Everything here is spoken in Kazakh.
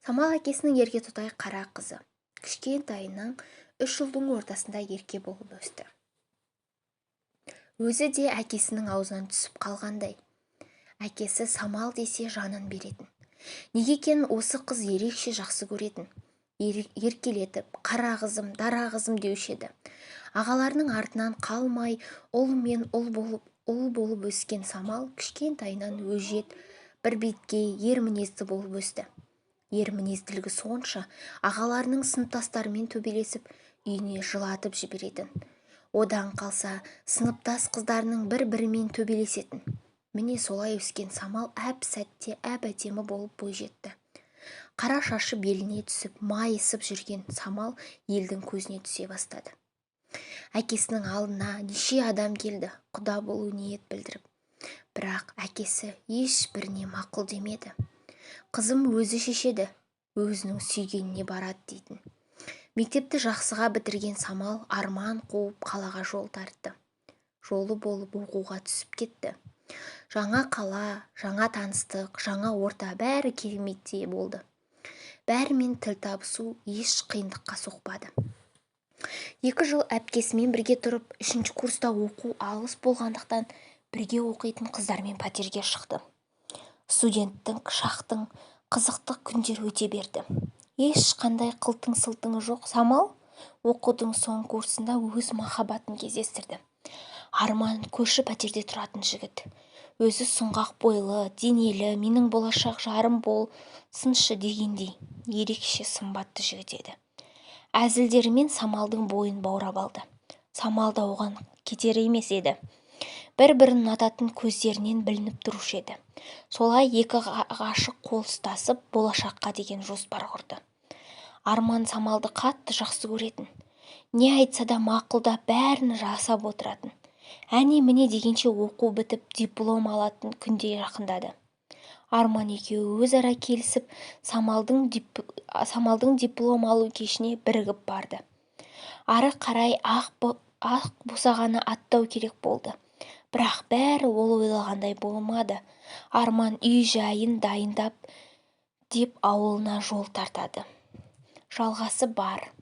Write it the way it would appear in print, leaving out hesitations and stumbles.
Самал әкесінің еркетотай қара қызы. Кішкентайынан үш ұлдың ортасында ерке болып өсті. Өзі де әкесінің аузынан түсіп қалғандай. Әкесі Самал десе жанын беретін. Неге екенін осы қыз ерекше жақсы көретін. Еркелетіп, қара қызым, дара қызым деуші еді. Ағаларының артынан қалмай, ұл мен ұл болып, ұл болып өскен Самал кішкентайынан өжет, бір беткей, ер мінезді болып өсті. Ер мінезділігі сонша, ағаларының сыныптастарымен төбелесіп, үйіне жылатып жіберетін. Одан қалса, сыныптас қыздарының бір-бірімен төбелесетін. Міне солай өскен Самал әп-сәтте әп-әдемі болып бойжетті. Қара шашы беліне түсіп, майысып жүрген Самал елдің көзіне түсе бастады. Әкесінің алдына неше адам келді, құда болу ниет білдіріп. Бірақ әкесі ешбіріне мақұл демеді. Қызым өзі шешеді, өзінің сүйгеніне барады дейтін. Мектепті жақсыға бітірген Самал арман қуып қалаға жол тартты. Жолы болып оқуға түсіп кетті. Жаңа қала, жаңа таныстық, жаңа орта бәрі кереметтей болды. Бәрімен тіл табысу еш қиындыққа соқпады. 2 жыл әпкесімен бірге тұрып, 3 курста оқу алыс болғандықтан бірге оқитын қыздармен пәтерге шықты. Студенттік шақтың қызықты күндері өте берді. Ешқандай қылтың-сылтыңы жоқ Самал оқудың соңғы курсында өз махаббатын кездестірді. Арман көрші пәтерде тұратын жігіт. Өзі сұңғақ бойлы, денелі, менің болашақ жарым болсыншы дегендей ерекше сымбатты жігіт еді. Әзілдерімен Самалдың бойын баурап алды. Самал да оған кетер емес еді. Бір-бірін ұнататын көздерінен білініп тұрушы еді. Солай екі ғашық қол ұстасып, болашаққа деген жоспар құрды. Арман Самалды қатты жақсы көретін. Не айтса да мақұлдап бәрін жасап отыратын. Әне-міне дегенше оқу бітіп, диплом алатын күнде жақындады. Арман екеуі өзара келісіп, Самалдың диплом алу кешіне бірігіп барды. Ары қарай ақ босағаны аттау керек болды. Бірақ бәрі ол ойлағандай болмады. Арман үй жайын дайындап деп ауылына жол тартады. Жалғасы бар.